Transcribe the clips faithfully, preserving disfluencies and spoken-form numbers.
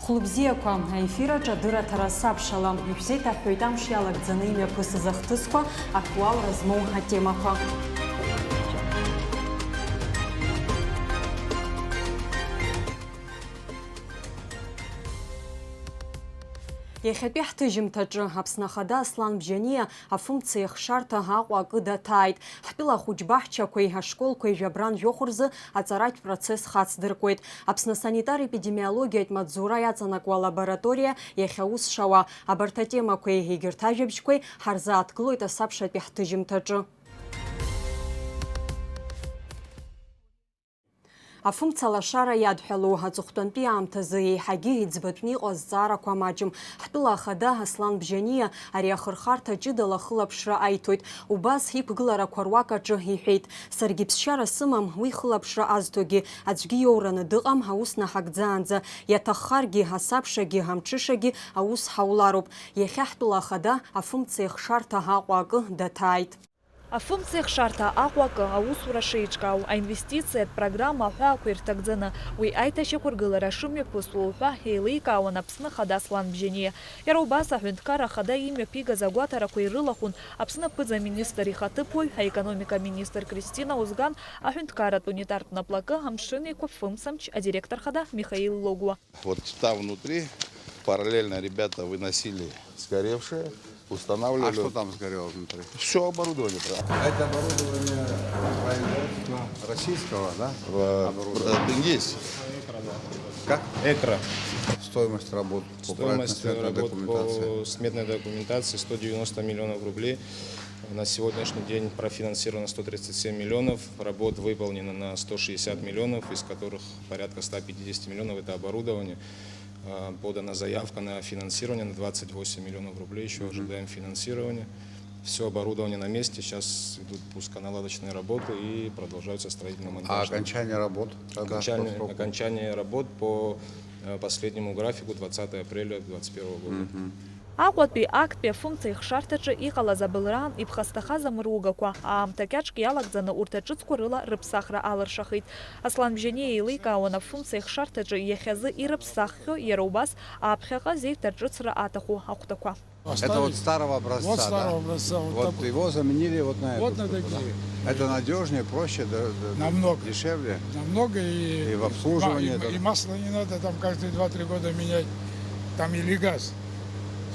Хәылбзиақәа, аефир аҿы адырраҭара сабшала. Ишәзеиҭаҳҳәоит амш иалагӡаны имҩаԥысыз ахҭысқәа, актуалра змоу атемақәа. Иахьатәи ҳҭыжьымҭаҿы Аԥсны Ахада Аслан Бжьаниа афымцеихшарҭа Аҟәа акы даҭааит. Ҳтәыла ахәыҷбаҳчақәеи ашколқәеи жәабран жәохә рзы аҵаратә процесс хацдыркуеит. Аԥсны асанитар-епидемиологиатә маҵзура иаҵанакуа алабораториа иахьа аус шауа. Абарҭ атемақәеи егьырҭ ажәабжьқәеи ҳарзааҭгылоит асабшатәи ҳҭыжьымҭаҿы. Афымца лашара иадҳәалоу аҵыхәтәантәи аамҭазы еиҳагьы иӡбатәны иҟоу азҵаарақәа маҷым. Ҳтәыла ахада Аслан Бжьаниа ари ахырхарҭа ҷыдала ахылаԥшра аиҭоит. Убас иқәгыларақәа руак аҿы иҳәеит: «Саргьы ԥсшьара сымам уи хылаԥшра азҭогьы, аӡәгьы иоураны дыҟам аус наҳагӡаанӡа. Иаҭаххаргьы, асабшагьы, амҽышагьы аус ҳаулароуп». Иахьа ҳтәыла ахада афымцеихшарҭа Аҟәа акы даҭааит. Афымцеихшарҭа Аҟәа акы аусура шеиҿкаау, аинвестициатә программа аҳәаақәа ирҭагӡаны, уи аиҭашьақәыргылара шымҩаԥысуа уҳәа еиликаауан Аԥсны Ахада Аслан Бжьаниа. Иара убас аҳәынҭқарра ахада имҩаԥигаз агәаҭарақәа ирылахәын Аԥсны аԥыза-министр ихаҭыԥуаҩ, аекономика аминистр Кристина Озган, аҳәынҭқарратә унитартә наплакы, Амшын Еиқәа фымцамч адиректор хада Михаил Логәуа. Вот там внутри параллельно ребята выносили сгоревшее, устанавливали. А что там сгорело внутри? Все оборудование. Это оборудование производства российского, да? Э, оборудование. Э, есть. Как? Экра. Стоимость работ по проектно-сметной документации. Стоимость работ по сметной документации сто девяносто миллионов рублей. На сегодняшний день профинансировано сто тридцать семь миллионов, работ выполнено на сто шестьдесят миллионов, из которых порядка ста пятидесяти миллионов — это оборудование. А, подана заявка на финансирование на двадцать восемь миллионов рублей, еще ожидаем финансирования. Все оборудование на месте, сейчас идут пусконаладочные работы и продолжаются строительно-монтажные. А окончание работ когда? Окончание работ по, э, последнему графику двадцатое апреля двадцать первого года. Аҟәатәи актәи афымца ихшарҭаҿы иҟалаз абылраан иԥхасҭахаз амругақәа аамҭа кьаҿк иалагӡаны урҭ аҿыцқәа рыла рыԥсахра алыршахеит. Аслан Бжьаниа еиликаауан афымца ихшарҭаҿы иахьазы ирыԥсаххьоу, иара убас аԥхьаҟа зеиҭарҿыцра аҭаху ахәҭақәа. Это вот старого образца, да? Вот старого образца, вот такой. Вот его заменили вот на эту штуку, да? Вот на такие. Это надёжнее, проще, да, да, да, дешевле. Намного. Намного и в обслуживании. И ма-, и масло не надо там каждые два-три года менять. Там или газ,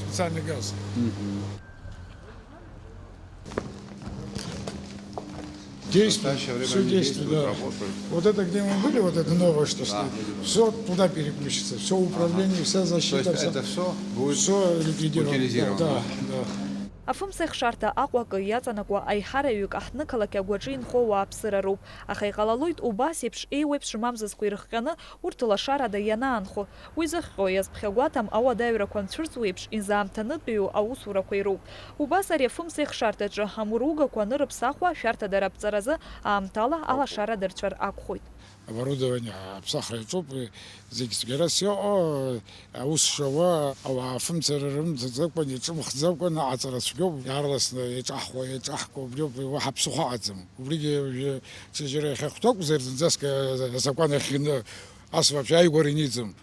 специальный газ. Мгм. Действует. В настоящее время они действуют, да, работают. Вот это, где мы были, вот это новое, что стоит, всё туда переключится, всё управление, вся защита, вся. То есть это всё будет утилизировано, да? Всё ликвидировано. Да, да, да. Афымцеихшарҭа Аҟәа акы иаҵанакуа аиҳараҩык аҳҭнықалақь агәаҿы инхо ауааԥсыра роуп, аха иҟалалоит убас еиԥш еиуеиԥшым амзызқәа ирыхҟьаны урҭ лашарада ианаанхо. Уи зыхҟьо иазԥхьагәаҭам ауадаҩрақәа анцәырҵуеиԥш, изаамҭанытәиу аусурақәа ироуп. Убас ари афымцеихшарҭаҿы амуругақәа анырыԥсахуа, ашәарҭадара аԥҵаразы аамҭала алашара дырцәар акәхоит. Оборудование аԥсахра иаҿуп, зегь цәгьарас иҟоу, аус шауа, ауаа афымцара рымҭаӡакәан, иҿымхӡакәан, аҟаҵара цәгьоуп, иаарласны иҿаҳхуа, иҿаҳкуа убриоуп, уаҳа ԥсыхәа аҟаӡам. Убригьы уажәы ҽаџьара иахьа хәҭоуп, зынӡаск азакәан ахь ины, ас вообще ааигәара иниӡом.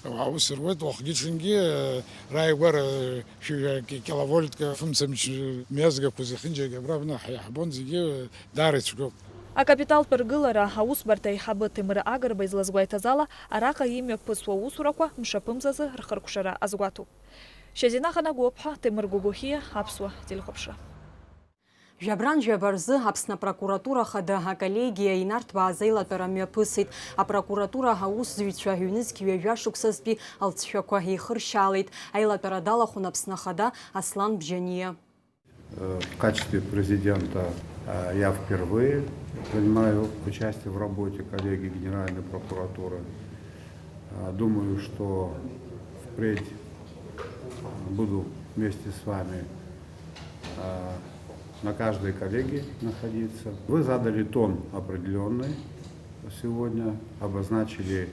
Аус руеит, уахгьы-ҽынгьы, э, рааигәара, э, шәи-, э, ки-, киловольтк, э, фымцамч, э, мҩаӡгақәа зехьынџьарагьы абра абна ҳа-, иаҳбон, зегьы, э, даара ицәгьоуп. Акапиталтә ргылара аусбарҭа аиҳабы Ҭемыр Агрба излазгәеиҭаз ала, араҟа имҩаԥысуа аусурақәа мшаԥымзазы рхыркәшара азгәаҭоуп. Шьазина Ханагәыԥҳа, Ҭемыр Гогохиа, Аԥсуа телехәаԥшра. Жәабран жәаба рзы Аԥсны апрокуратура хада аколлегиа инарҭбааз аилатәара мҩаԥысит. Апрокуратура аусзуҩцәа ҩнызқь ҩажәа шықәсазтәи алҵшәақәа еихыршьаалеит. Аилатәара далахәын Аԥсны ахада Аслан Бжьаниа. Э, в качестве президента, э, я впервые принимаю участие в работе коллегии Генеральной прокуратуры. Э, думаю, что впредь буду вместе с вами, э, на каждой коллегии находиться. Вы задали тон определённый сегодня, обозначили,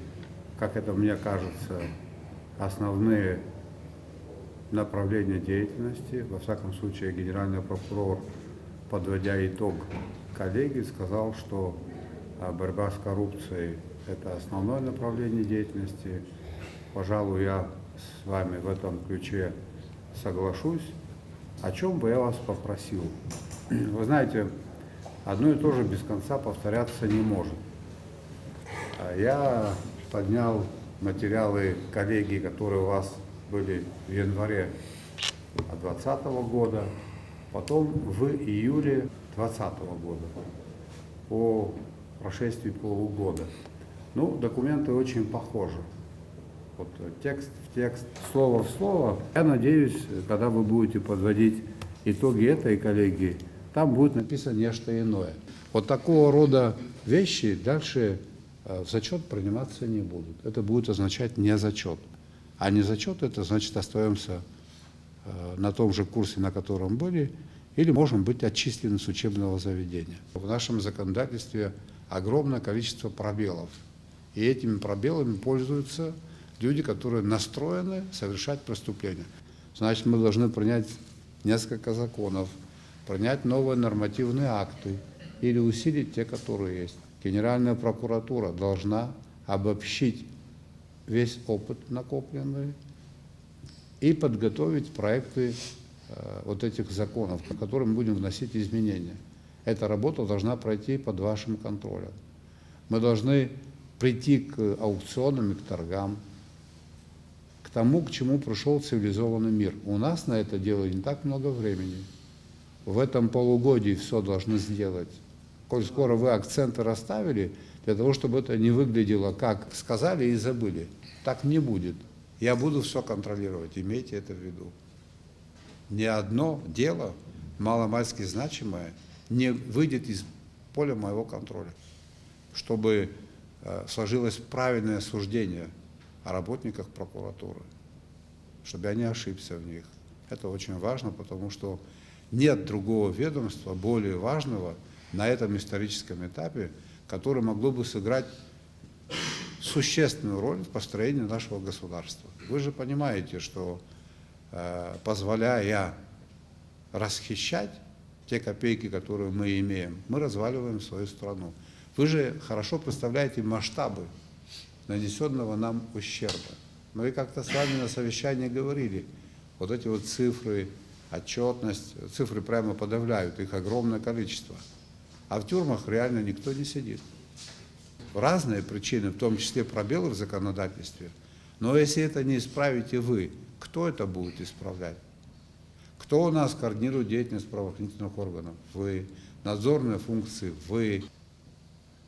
как это мне кажется, основные направления деятельности. Во всяком случае, генеральный прокурор, подводя итог коллегии, сказал, что, а, борьба с коррупцией — это основное направление деятельности. Пожалуй, я с вами в этом ключе соглашусь. О чем бы я вас попросил? Вы знаете, одно и то же без конца повторяться не может. А я поднял материалы коллегии, которые у вас были в январе двадцатого года, потом в июле двадцатого года, по прошествии полугода. Ну, документы очень похожи. Вот, э, текст в текст, слово в слово. Я надеюсь, когда вы будете подводить итоги этой коллегии, там будет написано нечто иное. Вот такого рода вещи дальше, э, в зачёт приниматься не будут. Это будет означать не зачёт. А не зачёт — это значит, остаёмся, э, на том же курсе, на котором были, или можем быть отчислены с учебного заведения. В нашем законодательстве огромное количество пробелов. И этими пробелами пользуются люди, которые настроены совершать преступления. Значит, мы должны принять несколько законов, принять новые нормативные акты или усилить те, которые есть. Генеральная прокуратура должна обобщить весь опыт накопленный и подготовить проекты, э, вот этих законов, к которым будем вносить изменения. Эта работа должна пройти под вашим контролем. Мы должны прийти к аукционам и к торгам, к тому, к чему пришёл цивилизованный мир. У нас на это дело не так много времени. В этом полугодии всё должны сделать. Коль скоро вы акценты расставили, для того, чтобы это не выглядело как сказали и забыли. Так не будет. Я буду всё контролировать, имейте это в виду. Ни одно дело, маломальски значимое, не выйдет из поля моего контроля, чтобы, э, сложилось правильное суждение о работниках прокуратуры, чтобы я не ошибся в них. Это очень важно, потому что нет другого ведомства более важного на этом историческом этапе, которое могло бы сыграть существенную роль в построении нашего государства. Вы же понимаете, что, э, позволяя расхищать те копейки, которые мы имеем, мы разваливаем свою страну. Вы же хорошо представляете масштабы нанесённого нам ущерба. Мы как-то с вами на совещании говорили, вот эти вот цифры, отчётность, цифры прямо подавляют, их огромное количество. А в тюрьмах реально никто не сидит. Разные причины, в том числе пробелы в законодательстве. Но если это не исправите вы, кто это будет исправлять? Кто у нас координирует деятельность правоохранительных органов? Вы. Надзорные функции? Вы.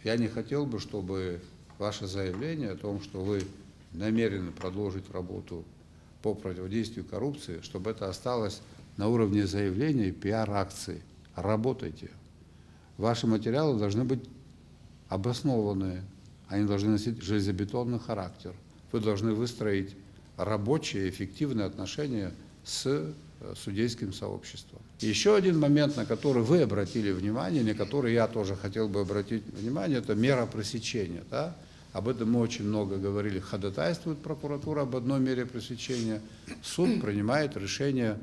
Я не хотел бы, чтобы ваше заявление о том, что вы намерены продолжить работу по противодействию коррупции, чтобы это осталось на уровне заявления и пиар-акции. Работайте. Ваши материалы должны быть обоснованные, они должны носить железобетонный характер. Вы должны выстроить рабочие, эффективные отношения с, э, судейским сообществом. Ещё один момент, на который вы обратили внимание, на который я тоже хотел бы обратить внимание, это мера пресечения, да? Об этом мы очень много говорили. Ходатайствует прокуратура об одной мере пресечения, суд принимает решение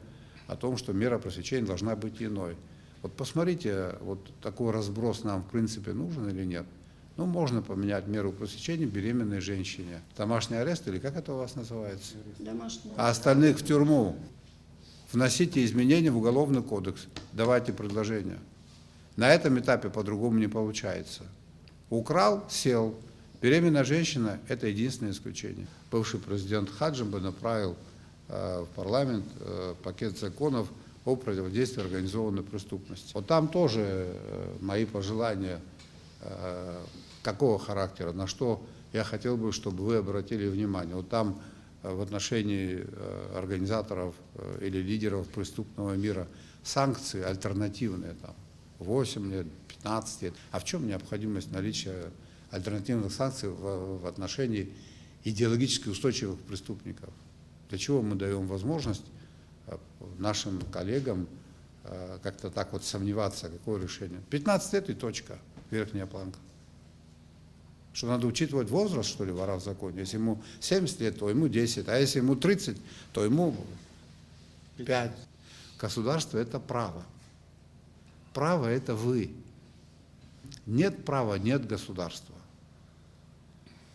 о том, что мера пресечения должна быть иной. Вот посмотрите, вот такой разброс нам в принципе нужен или нет? Ну, можно поменять меру пресечения беременной женщине. Домашний арест или как это у вас называется? Домашний. А остальных в тюрьму. Вносите изменения в Уголовный кодекс. Давайте предложения. На этом этапе по-другому не получается. Украл — сел. Беременная женщина — это единственное исключение. Бывший президент Хаджимба направил, э, в парламент, э, пакет законов о противодействии организованной преступности. Вот там тоже, э, мои пожелания, э, какого характера, на что я хотел бы, чтобы вы обратили внимание. Вот там, э, в отношении, э, организаторов, э, или лидеров преступного мира санкции альтернативные, там, восемь лет, пятнадцать лет. А в чём необходимость наличия альтернативных санкций в, в отношении идеологически устойчивых преступников? Для чего мы даём возможность, э, нашим коллегам, э, как-то так вот сомневаться, какое решение? Пятнадцать лет и точка, верхняя планка. Что, надо учитывать возраст, что ли, вора в законе? Если ему семьдесят лет, то ему десять, а если ему тридцать, то ему пять. Государство — это право. Право — это вы. Нет права — нет государства.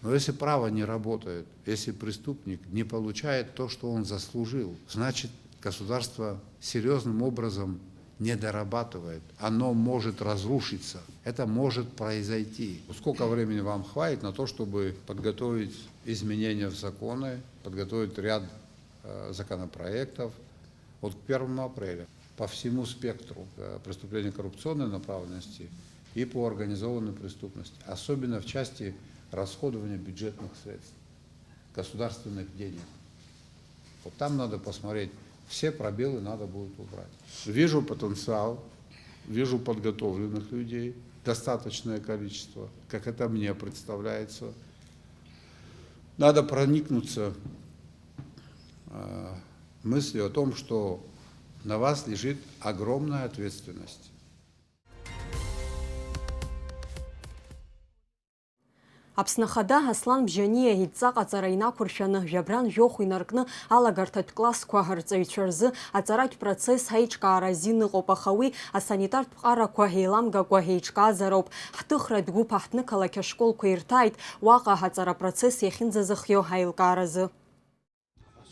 Но если право не работает, если преступник не получает то, что он заслужил, значит, государство серьёзным образом не дорабатывает. Оно может разрушиться. Это может произойти. Сколько времени вам хватит на то, чтобы подготовить изменения в законы, подготовить ряд, э, законопроектов? Вот к первому апреля по всему спектру, э, преступлений коррупционной направленности и по организованной преступности, особенно в части расходования бюджетных средств, государственных денег. Вот там надо посмотреть, все пробелы надо будет убрать. Вижу потенциал, вижу подготовленных людей, достаточное количество, как это мне представляется. Надо проникнуться, э, мыслью о том, что на вас лежит огромная ответственность. Аԥсны Ахада Аслан Бжьаниа идҵа ҟаҵара инақәыршәаны, жәабран жәохә инаркны алагарҭатә классқәа рҵаҩцәа рзы аҵаратә процесс аиҿкаара азин ыҟоуп, аха уи асанитартә ԥҟарақәа еиламгакәа еиҿкаазароуп. Ҳҭыхратә гәыԥ аҳҭнықалақь ашколқәа ирҭааит уаҟа аҵара процесс иахьынӡазыхиоу аилкааразы.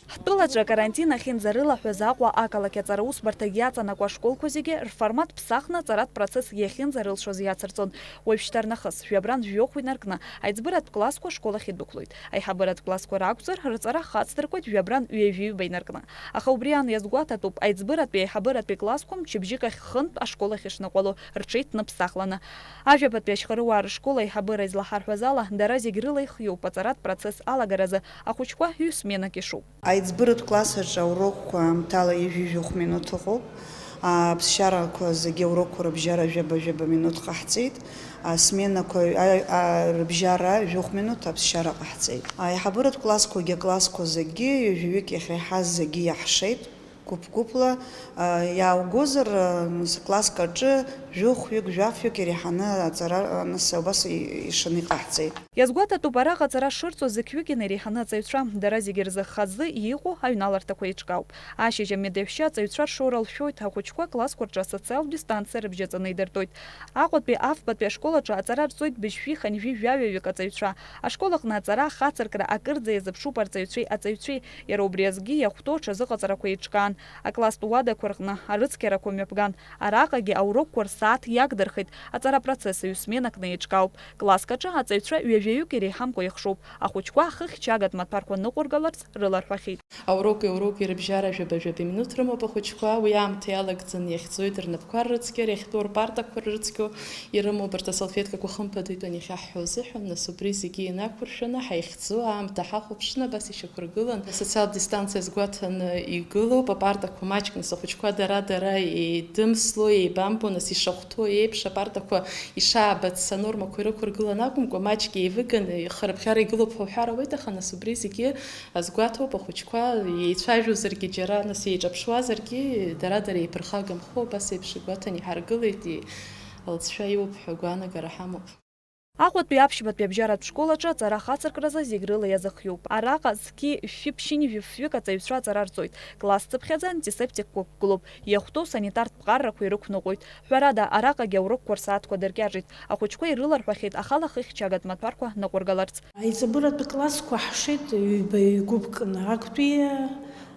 Ҳтәылаҿы акарантин ахьынӡарылаҳәаз Аҟәа ақалақь аҵара усбарҭагь иаҵанакуа ашколқәа зегьы рформат ԥсахны аҵаратә процесс иахьынӡарылшоз иацырҵон. Уажәшьҭарнахыс, жәабран жәохә инаркны, аиҵбыратә классқәа ашкол ахь идәықәлоит. Аиҳабыратә классқәа ракәзар, рҵара хацдыркуеит жәабран ҩажәиҩба инаркны. Аха убри аан иазгәаҭатәуп, аиҵбыратәи аиҳабыратәи классқәа мчыбжьык ахь хынтә ашкол ахь ишныҟәало рҽеиҭныԥсахланы. Ажәабатәи ашьхарыуаа рышкол аиҳабыра излаҳарҳәаз ала, дара зегь рыла ихиоуп аҵаратә процесс алагаразы ахәыҷқәа ҩ-сменак ишоуп. Аиҵбыратә класс аҿы аурокқәа аамҭала ҩажәи жәохә минуҭ ыҟоуп. Аԥсшьарақәа зегьы аурокқәа рыбжьара жәаба-жәаба минуҭ ҟаҳҵеит. Асменақәа, а, а, рыбжьара жәохә минуҭ аԥсшьара ҟаҳҵеит. Аиҳабыратә классқәагьы аклассқәа зегьы, ҩажәаҩык иахьеиҳаз зегьы иаҳшеит. Гәыԥ-гәыԥла, а, иааугозар, а, класск аҿы жәохәҩык, жәафҩык иреиҳаны аҵара, а, нас убас и-, ишаны иҟаҳҵеит. Иазгәаҭатәуп, араҟа аҵара шырҵо зықьҩык инареиҳаны аҵаҩцәа, дара зегьы рзы хазы иҟоу аҩналарҭақәа еиҿкаауп. Ашьыжь амедаҩшьа аҵаҩцәа ршоура лшәоит, ахәыҷқәа классқәа рҿы асоциалтә дистанциа рыбжьаҵаны идыртәоит. Аҟәатәи афбатәи ашкол аҿы аҵара рҵоит быжьҩи хынҩажәи жәаҩаҩык аҵаҩцәа. Ашкол аҟны аҵара ахацыркра акырӡа иазыԥшуп арҵаҩцәеи аҵаҩцәеи, иара убри азгьы иахәҭоу аҽазыҟаҵарақәа еиҿкаан. Акласстә уадақәа рҟны арыцқьарақәа мҩаԥган. Араҟагьы аурокқәа рсааҭ иагдырхеит, аҵара апроцесс ҩ-сменакны еиҿкаауп. Класск аҿы аҵаҩцәа ҩажәаҩык иреиҳамкәа ихшоуп. Ахәыҷқәа ахыхьчагатә маҭәарқәа ныҟәыргаларц рыларҳәахьеит. Ауроки ауроки рыбжьара жәаба-жәаба минуҭ рымоуп ахәыҷқәа, уи аамҭа иалагӡаны иахьӡоит рнапқәа ррыцқьара, иахьтәоу рпартақәа ррыцқьо ирымоу абарҭ асалфеткақәа хымԥадоитәын иахьаҳҳәо азыҳәан, нас убри зегьы инақәыршәаны ҳаихьӡо аамҭа ҳахәаԥшны абас ишьақәыргылан, асоциалтә дистанциа азгәаҭаны игылоуп, апартақәа маҷк, нас ахәыҷқәа дара-дара еидымсло, еибамбо, нас ишахәҭоу еиԥш апартақәа ишаабац анормақәа ирықәыргылан акәымкәа, маҷк еивыганы, ихырбӷьара игылоуп ҳәа уҳәар ауеит, аха нас убри зегьы азгәаҭоуп, ахәыҷқәа еицәажәозаргьы, џьара нас еиҿаԥшуазаргьы, дара-дара еиԥырхагамхо, убас еиԥш игәаҭан иҳаргылеит, и-, лҵшәа иоуп ҳәа агәаанагара ҳамоуп. Аҟәатәи аԥшьбатәи абжьаратә школ аҿы аҵара ахацыркразы зегь рыла иазыхиоуп. Араҟа зқьи шәи ԥшьынҩажәи фҩык аҵаҩцәа аҵара рҵоит. Класс цыԥхьаӡа антисептикқәа қәгылоуп. Иахәҭоу санитартә ԥҟарақәа ирықәныҟәоит. Ҳәарада, араҟагьы аурокқәа рсааҭқәа дыркьаҿит. Ахәыҷқәа ирыларҳәахьеит ахала хыхьчагатә маҭәарқәа ныҟәыргаларц. Аиҵбыратә классқәа ҳшеит ҩба-ҩ гәыԥкны, актәи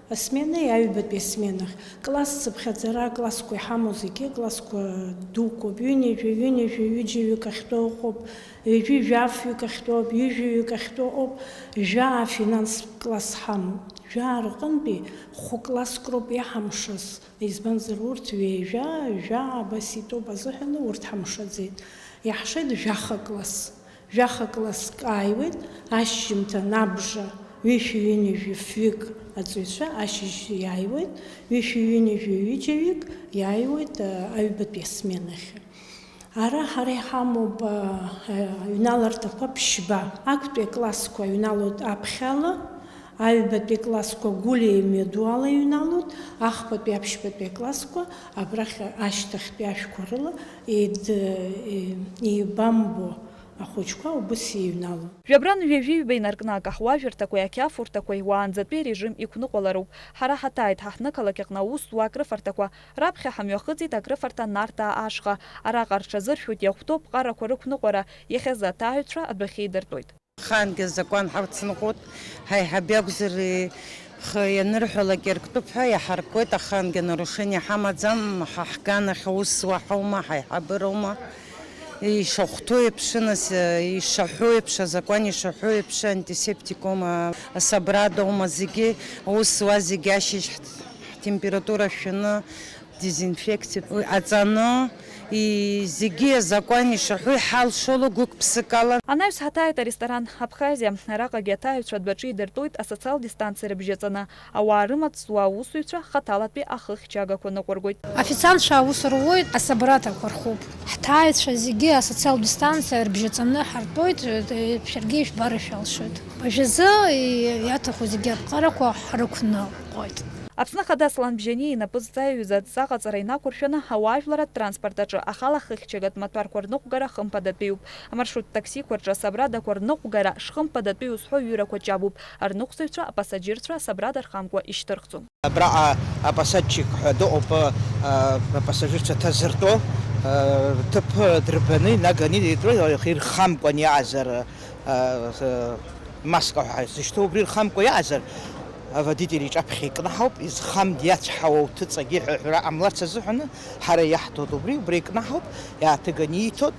асменеи аҩбатәи асменахь. Класс цыԥхьаӡара аклассқәа иҳамоу зегьы, классқәа дуқәоуп, ҩынҩажәа, ҩынҩажәа, ҩыџьаҩык ахьтәоу ыҟоуп, ҩажәи жәафҩык ахьтәоуп, ҩыжәаҩык ахьтәоу ыҟоуп, жәаа афинанстә класс ҳамоуп. Жәаа рҟынтәи хәы класск роуп иаҳамшаз. Избанзар, урҭ ҩажәа, жәаа абас итәоуп азыҳәаны урҭ ҳамшаӡеит. Иаҳшеит жәаха класс. Жәаха класск ааиуеит, ашьжьымҭан абжа ҩышәи ҩынҩажәи фҩык аҵаҩцәа ашьыжь иааиуеит, ҩышәи ҩынҩажәи ҩыџьаҩык иааиуеит, а, аҩбатәи асменахь. Ара ҳара иҳамоуп, а, а, аҩналарҭақәа ԥшьба. Актәи аклассқәа аҩналоит аԥхьала, аҩбатәи аклассқәа Гәлиа имҩаду ала иҩналоит, ахԥатәи аԥшьбатәи аклассқәа абрахь ашьҭахьтәи ашәқәа рыла еид-, е-, еибамбо ахәыҷқәа убыс иҩналон. Жәабран ҩажәи ҩба инаркны акаҳуажәырҭақәеи ақьафурҭақәеи уаанӡатәи арежим иқәныҟәалароуп. Ҳара ҳаҭааит ҳаҳҭнықалақь аҟны аус зуа акрыфарҭақәа. Раԥхьа ҳамҩахыҵит акрыфарҭа Нарҭаа ашҟа. Араҟа рҽазыршәоит иахәҭоу аԥҟарақәа рықәныҟәара, иахьазы аҭааҩцәа адәахьы идыртәоит. Ахаангьы азакәан ҳавцныҟәоит, ҳаиҳабы иакәзар, ихы ианырҳәалак иарктәуп ҳәа иаҳаркуеит, ахаангьы анарушение ҳамаӡам, ҳа ҳганахь аус зуа ҳаума, ҳаиҳабыроума, ишахәҭоу еиԥш, нас, ишаҳәо еиԥш, азакәан ишаҳәо еиԥш, антисептикоума, асабрадоума, зегьы аус зуа зегьы ашьыжь ҳт-, ҳтемпература шәаны, дезинфекциа, уи аҵаны, и-, зегьы азакәан ишаҳәо иҳалшола гәык-ԥсыкала. Анаҩс ҳаҭааит аресторан Абхазиа. Араҟагьы аҭааҩцәа адәаҿы идыртәоит асоциал дистанциа рыбжьаҵаны. Ауаа рымаҵ зуа аусзуҩцәа хаҭалатәи ахыхьчагақәа ныҟәыргоит. Официантцәа аус руеит, асабратақәа рхуп. Ҳҭааҩцәа зегьы асоциал дистанциа рыбжьаҵаны ҳартәоит, шәаргьы ижәбар шәалшоит. Уажәазы иаҭаху зегьы аԥҟарақәа ҳрықәныҟәоит. Аԥсны Ахада Аслан Бжьаниа инапы зҵаҩыз адҵа ҟаҵара инақәыршәаны ауаажәларратә транспорт аҿы ахала хыхьчагатә маҭәарқәа рныҟәгара хымԥадатәиуп. Амаршрут таксиқәа рҿы асабрадақәа рныҟәгара шхымԥадатәиу зҳәо ҩырақәа ҷабуп. Арныҟәцаҩцәа апасаџьырцәа асабрада рхамкәа ишьҭырхӡом. Абраҟа апасадчик ҳәа дыҟоуп, а, апасажирцәа ҭазыртәо, а, рҭыԥ дрбаны инаганы иртәоит, ирхамкәан иаазар, а, маска ҳәа зышьҭоу убри рхамкәа иаазар, аводитель иҿаԥхьа икнаҳауп, изхам диацәҳауа уҭыҵ агьи ҳәа ҳәара ҟамларц азыҳәаны ҳара иаҳҭоит убри, убри икнаҳауп, иааҭыганы ииҭоит,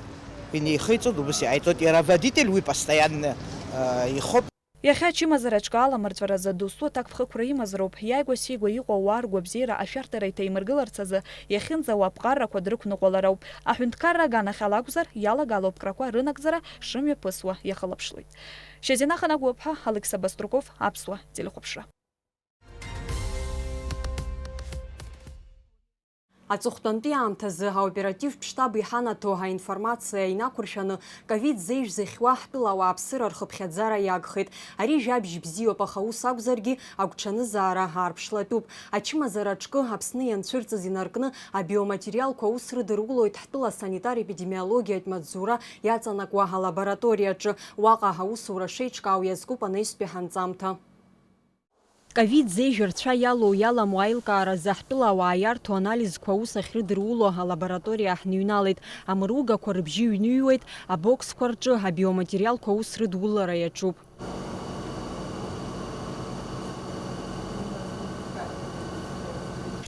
инеихеиҵоит, убас иааиҵоит. Иара аводитель уи постоянно, а, ихоуп. Иахьа ачымазара аҿкы аламырҵәаразы досу аҭакԥхықәра имазароуп, иааигәа-сигәа иҟоу ауаа ргәабзиара ашәарҭара иҭаимыргыларц азы иахьынӡауа аԥҟарақәа дрықәныҟәалароуп. Аҳәынҭқарра аганахьала акәзар, иалагало аԥкрақәа рынагӡара шымҩаԥысуа иахылаԥшлоит. Шьазина Ханагәыԥҳа, Алықьса Баструков, Аԥсуа телехәаԥшра. Аҵыхәтәантәи аамҭазы аоперативтә штаб иҳанаҭо аинформациа инақәыршәаны, ковид зеижә зыхьуа ҳтәыла ауааԥсыра рхыԥхьаӡара иагхеит. Ари жәабжь бзиоуп, аха ус акәзаргьы, агәҽанызаара аарԥшлатәуп. Ачымазара аҿкы Аԥсны ианцәырҵыз инаркны, абиоматериалқәа аус рыдырулоит ҳтәыла санитар-епидемиологиатә маҵзура иаҵанакуа алабораториаҿы. Уаҟа аусура шеиҿкаау иазкуп анаҩстәи ҳанҵамҭа. Ковид зеижә рцәа иалоу-иаламу аилкааразы ҳтәыла ауаа иарҭо анализқәа аус ахьрыдыруло алабораториа ҳныҩналеит. Амыругақәа рыбжьы ҩныҩуеит, абоксқәа рҿы абиоматериалқәа аус рыдулара иаҿуп.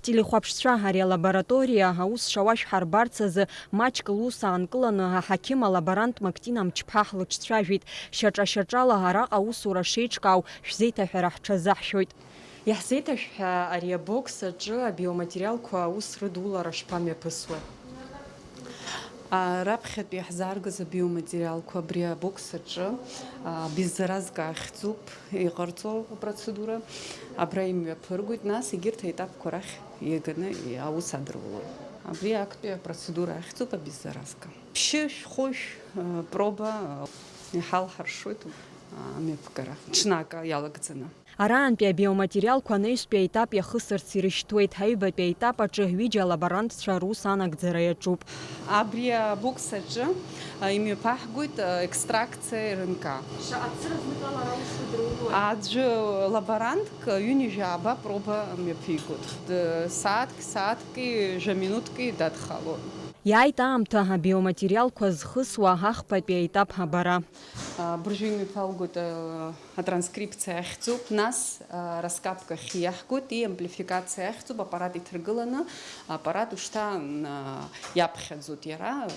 Ҳтелехәаԥшцәа, ари алабораториа аус шауа шәҳарбарц азы маҷк лус аанкыланы аҳақьым алаборант Мактина Мчԥҳа ҳлыҿцәажәеит. Шьаҿа-шьаҿала араҟа аусура шеиҿкаау шәзеиҭаҳәара ҳҽазаҳшәоит. Иаҳзеиҭашәҳәа, ари абокс аҿы абиоматериалқәа аус рыдулара шԥамҩаԥысуеи? А, раԥхьатәи иаҳзааргаз абиоматериалқәа абри абокс аҿы, а, беззаразка ахьӡуп иҟарҵо апроцедура. Абра имҩаԥыргоит, нас егьырҭ аетапқәа рахь иаганы аус адырулоит. Абри актәи апроцедура ахьӡуп абеззаразка. Ԥшьышә, хәышә, э, проба, э, иҳалҳаршоит, э, амҩаԥгара ҽнак иалагӡаны. Араантәи абиоматериалқәа анаҩстәи аетап иахысырц ирышьҭуеит. Аҩбатәи аетап аҿы ҩыџьа алаборантцәа рус анагӡара иаҿуп. Абри абокс аҿы, э, имҩаԥаҳгоит, э, экстракциа РНК. Шаҟа цыра зныкала ара ус удыруоу? Аӡәы лаборантк ҩынҩажәи ааба проба мҩаԥигоит. Д-, сааҭк, сааҭки жәа минуҭки дадхалоит. Иааит аамҭа абиоматериалқәа зхысуа ахԥатәи аетап абара. А, абыржәы имҩаԥалгоит, а, атранскрипциа ахьӡуп, нас, а, раскапка ахь иаҳгоит, и амплификациа ахьӡуп, аппарат иҭаргыланы, аппарат ушьҭа, м, а, иаԥхьаӡоит иара, а,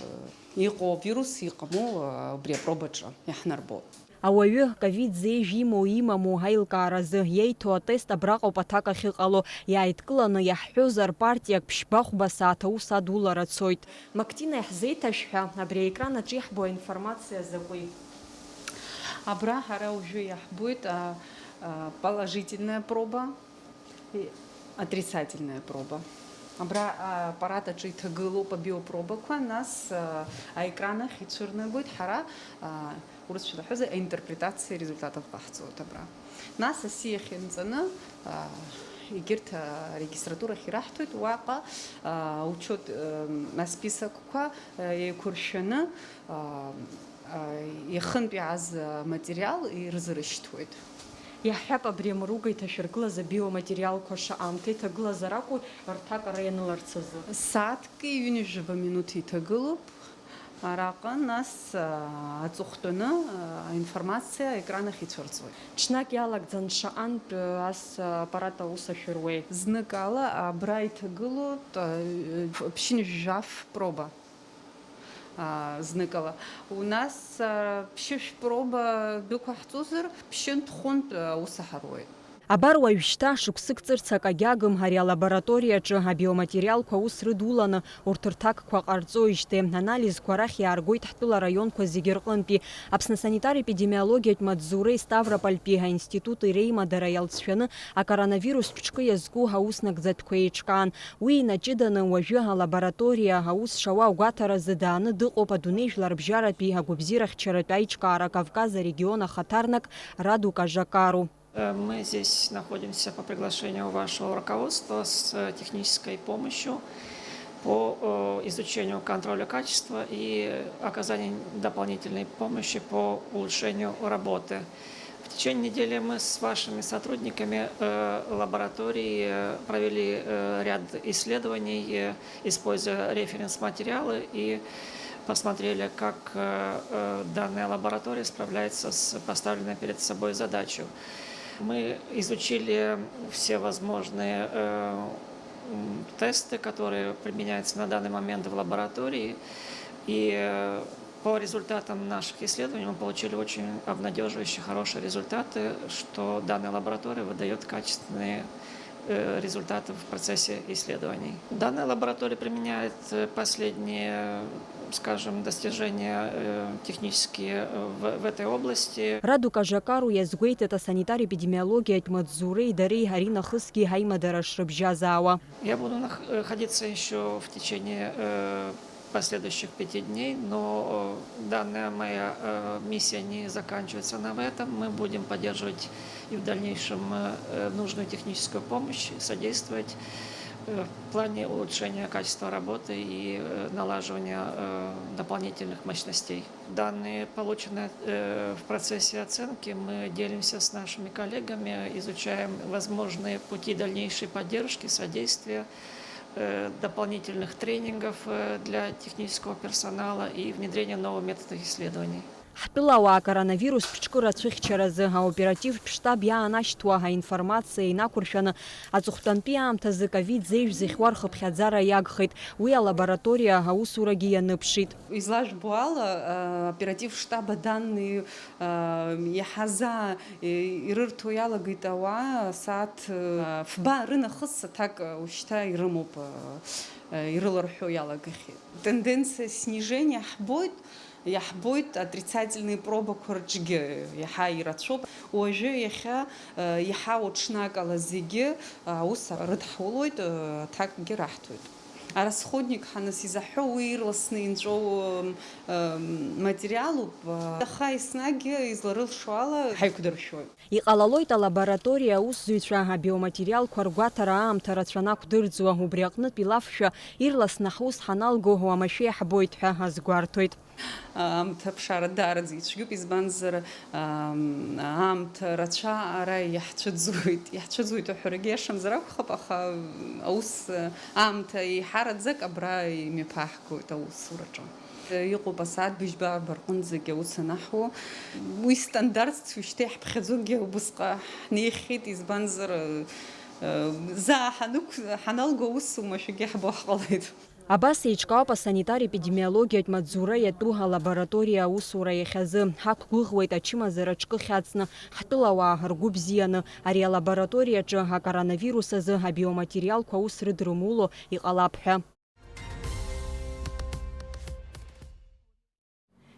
иҟоу авирус иҟаму, а, убри апробаҿы иаҳнарбоит. Ауаҩы ковид зеижә имоу-имаму аилкааразы иеиҭо атест абраҟоуп аҭак ахьыҟало. Иааидкыланы иаҳҳәозар, партиак ԥшьба-хәба сааҭ аус адулара цоит. Мактина, иаҳзеиҭашәҳәа, абри аекран аҿы иаҳбо аинформациа закәи? Абра ҳара уажәы иаҳбоит, а, а, положительная проба. И отрицательная проба. Абра, а, аппарат аҿы иҭагылоуп абиопробақәа, нас, а, аекран ахь ицәырнагоит, ҳара, а, урысшәа лаҳәозар, аинтерпретациа результатов ҟаҳҵоит абра. Нас аси ахь инҵаны, а, егьырҭ, а, арегистратурахь ираҳҭоит, уаҟа, а, учет, м, асписокқәа, а, еиқәыршәаны, а, а, иахынтә иааз аматериал ирзырышьҭуеит. Иаҳҳәап, абри амыруга иҭашәыргылаз абиоматериалқәа шаҟа аамҭа иҭагылазар акәу рҭак ара ианыларц азы? Сааҭки ҩынҩажәаба минуҭи иҭагылоуп. Араҟа нас, аа, аҵыхәтәаны, аа, аинформациа аекран ахь ицәырҵуеит. Ҽнак иалагӡан шаҟантә, ас аппарат аус ашәыруеи? Зныкала абра иҭагылоуп, аа, ԥшьынҩажәи жәаф проба. Аа, зныкала. У нас, аа, ԥшьышә проба дәықәаҳҵозар, ԥшьынтә-хәынтә аус аҳаруеит. Абар уажәшьҭа шықәсык ҵырц акагьы агым ари алабораториаҿы абиоматериалқәа аус рыдуланы урҭ рҭакқәа ҟарҵоижьҭеи, анализқәа арахь иааргоит ҳтәыла араионқәа зегьы рҟынтәи. Аԥсны асанитар-епидемиологиатә маҵзуреи Ставропольтәи аинститути реимадара иалҵшәаны акоронавирустә ҿкы иазку аус нагӡатәқәа еиҿкаан. Уи инаҷыданы уажәы алабораториа аус шауа агәаҭаразы дааны дыҟоуп адунеи жәларбжьаратәи агәабзиарахьчаратә аиҿкаара Кавказ арегион ахаҭарнак Раду Кажакару. Э, мы здесь находимся по приглашению вашего руководства с, э, технической помощью по, э, изучению контроля качества и оказанию дополнительной помощи по улучшению работы. В течение недели мы с вашими сотрудниками, э, лаборатории, э, провели, э, ряд исследований, э, используя референс-материалы, и посмотрели, как, э, э, данная лаборатория справляется с поставленной перед собой задачей. Мы изучили все возможные, э, м, тесты, которые применяются на данный момент в лаборатории, и, э, по результатам наших исследований мы получили очень обнадеживающие, хорошие результаты, что данная лаборатория выдаёт качественные, э, результаты в процессе исследований. Данная лаборатория применяет, э, последние, скажем, достижения, э, технические, э, в, в этой области. Раду Кажакару иазгәеиҭеит асанитар-епидемиологиатә маҵзуреи дареи аринахысгьы ҳаимадара шрыбжьазаауа. Я буду нах-, э, находиться ещё в течение, э, последующих пяти дней, но, э, данная моя, э, миссия не заканчивается на этом. Мы будем поддерживать и в дальнейшем, э, нужную техническую помощь, содействовать, э, в плане улучшения качества работы и, э, налаживания, э, дополнительных мощностей. Данные, полученные, э, в процессе оценки, мы делимся с нашими коллегами, изучаем возможные пути дальнейшей поддержки, содействия, э, дополнительных тренингов, э, для технического персонала и внедрения новых методов исследований. Ҳтәылауаа акоронавирустә ҿкы рацәыхьчаразы аоперативтә штаб иаанашьҭуа аинформациа инақәыршәаны, аҵыхәтәантәи аамҭазы ковид зеижә зыхьуа рхыԥхьаӡара иагхеит. Уи алабораториа аусурагьы ианыԥшит. Излажәбо ала, а, оператив штаб аданные, а, иаҳа заа, и-, ирырҭо иалагеит ауаа, асааҭ, а, фба рынахыс аҭак, а, ушьҭа ирымоуп, а, а, ирыларҳәо иалагахьеит. Тенденциа снижения ҳбоит, иаҳбоит отрицательные пробақәа рҿгьы иаҳа ирацәоуп. Уажәы иахьа, а, иҳауа ҽнакала зегьы, а, аус рыдҳулоит, а, аҭакгьы раҳҭоит. Арасходник ҳанасизаҳҳәо, уи ирласны инҵәоу, м, м, материалуп, аха еснагь изларылшо ала ҳаиқәдыршәоит. Иҟалалоит алабораториа аусзуҩцәа абиоматериалқәа ргәаҭара аамҭа рацәаны ақәдырӡуа, убри аҟнытә илафшәа ирласны ҳус ҳаналго уамашәа иаҳбоит ҳәа азгәарҭоит. Аамҭа аԥшаара даараӡа ицәгьоуп, избанзар, ам, аамҭа рацәа ара иаҳцәыӡуеит. Иаҳцәыӡуеит уҳәарагьы иашамзар акәхап, аха аус аамҭа еиҳараӡак абра имҩаԥаҳгоит аусураҿы. Иҟоуп асааҭ быжьба арба рҟынӡагьы аус анаҳуо. Уи стандартцәоу шьҭа иаҳԥхьаӡогьы убысҟа ҳнеихьеит, избанзар, заа ҳанықә-, ҳаналго аус уамашәагьы иаҳбо ҳҟалеит. Абас еиҿкаауп асанитар-епидемиологиатә маҵзура иатәу алабораториа аусура иахьазы. Ҳақәгәыӷуеит ачымазара ҿкы хьаҵны, ҳтәылауаа ргәы бзианы, ари алабораториаҿы акоронавирус азы абиоматериалқәа аус рыдрымуло иҟалап ҳәа.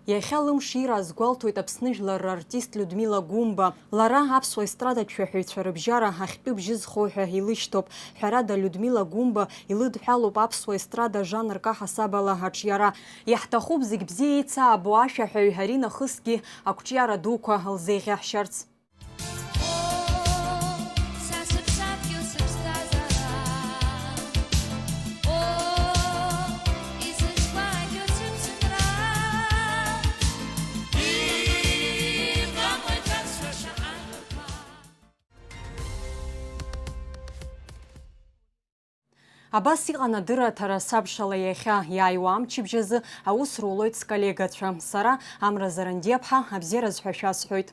Иахьа лымш ира азгәалҭоит Аԥсны жәлар рартист Людмила Гәымба. Лара аԥсуа естрадатә шәаҳәаҩцәа рыбжьара ахьтәы бжьы зхоу ҳәа илышьҭоуп. Ҳәарада, Людмила Гәымба илыдҳәалоуп аԥсуа естрада жанр каҳасабала аҿиара. Иаҳҭахуп зегь бзиа еицаабо ашәаҳәаҩ аринахысгьы ақәҿиара дуқәа лзеиӷьаҳшьарц. Са сыԥсадгьыл, сыԥсҭазаара, о, изызгәаҭо сыԥсынра, иҟамлеит аԥсуа шаҟа жәақәа. Абас иҟан адырраҭара сабшала иахьа, иааиуа амчыбжь азы аус рулоит сколлегацәа. Сара, Амра Зарандиаԥҳа, абзиараз ҳәа шәасҳәоит.